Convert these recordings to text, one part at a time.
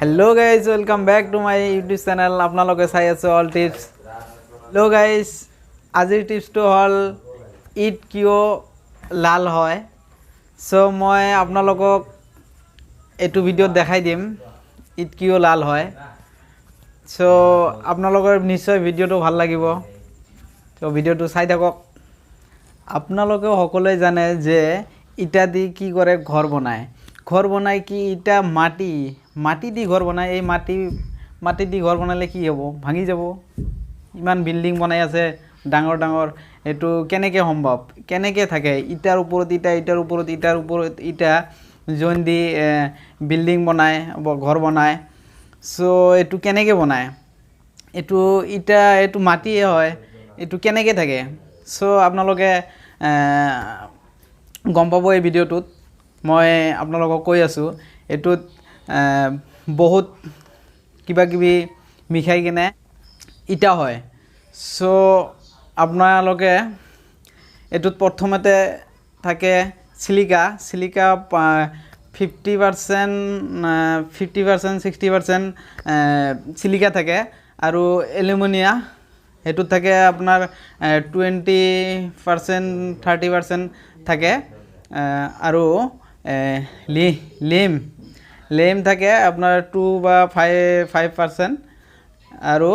Hello guys, welcome back to my YouTube channel. আপোনালোকে চাই আছে অল টিপছ। হেল্ল' গাইজ, আজিৰ টিপছটো হ'ল ইট কিয় লাল হয়। চ' মই আপোনালোকক এইটো ভিডিঅ'ত দেখাই দিম ইট কিয় লাল হয়। চ' আপোনালোকৰ নিশ্চয় ভিডিঅ'টো ভাল লাগিব। ত' ভিডিঅ'টো চাই থাকক। আপোনালোকে সকলোৱে জানে যে ইটা দি কি কৰে? ঘৰ বনায়। ঘৰ বনাই কি ইটা মাটি মাটি দি ঘৰ বনায়। এই মাটি মাটি দি ঘৰ বনালে কি হ'ব? ভাঙি যাব। ইমান বিল্ডিং বনাই আছে ডাঙৰ ডাঙৰ, এইটো কেনেকৈ সম্ভৱ? কেনেকৈ থাকে? ইটাৰ ওপৰত ইটা, ইটাৰ ওপৰত ইটাৰ ওপৰত ইটা জইন দি বিল্ডিং বনায়, ঘৰ বনায়। চ' এইটো কেনেকৈ বনায়? এইটো ইটা, এইটো মাটিয়ে হয়, এইটো কেনেকৈ থাকে? চ' আপোনালোকে গম পাব এই ভিডিঅ'টোত। মই আপোনালোকক কৈ আছোঁ, এইটোত বহুত কিবা কিবি মিশাই কিনে ইটা হয়। চ' আপোনালোকে এইটোত প্ৰথমতে থাকে চিলিকা। চিলিকা 50%, 50%, 60% চিলিকা থাকে আৰু এলুমিনিয়া সেইটোত থাকে আপোনাৰ 20%, 30% থাকে আৰু লিম লেম থাকে আপোনাৰ 2 বা 5% আৰু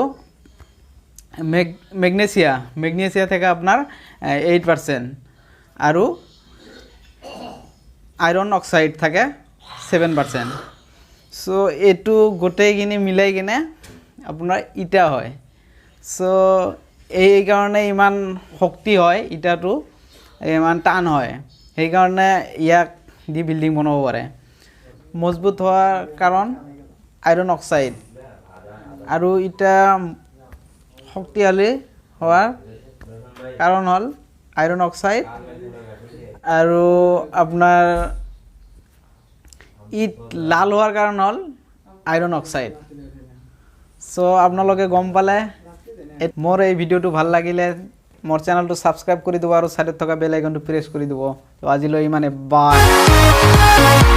মেগনেছিয়া মেগনেছিয়া থাকে আপোনাৰ 8% আৰু আইৰণ অক্সাইড থাকে 7%। চ' এইটো গোটেইখিনি মিলাই কিনে আপোনাৰ ইটা হয়। চ' এইকাৰণে ইমান শক্তি হয় ইটাটো, ইমান টান হয়। সেইকাৰণে ইয়াক দি বিল্ডিং বনাব পাৰে। মজবুত হোৱাৰ কাৰণ আইৰণ অক্সাইড আৰু ইটা শক্তিশালী হোৱাৰ কাৰণ হ'ল আইৰণ অক্সাইড আৰু আপোনাৰ ইট লাল হোৱাৰ কাৰণ হ'ল আইৰণ অক্সাইড। চ' আপোনালোকে গম পালে। মোৰ এই ভিডিঅ'টো ভাল লাগিলে মোৰ চেনেলটো ছাবস্ক্ৰাইব কৰি দিব আৰু ছাইডত থকা বেল আইকনটো প্ৰেছ কৰি দিব। ত' আজিলৈ ইমানে, বাই।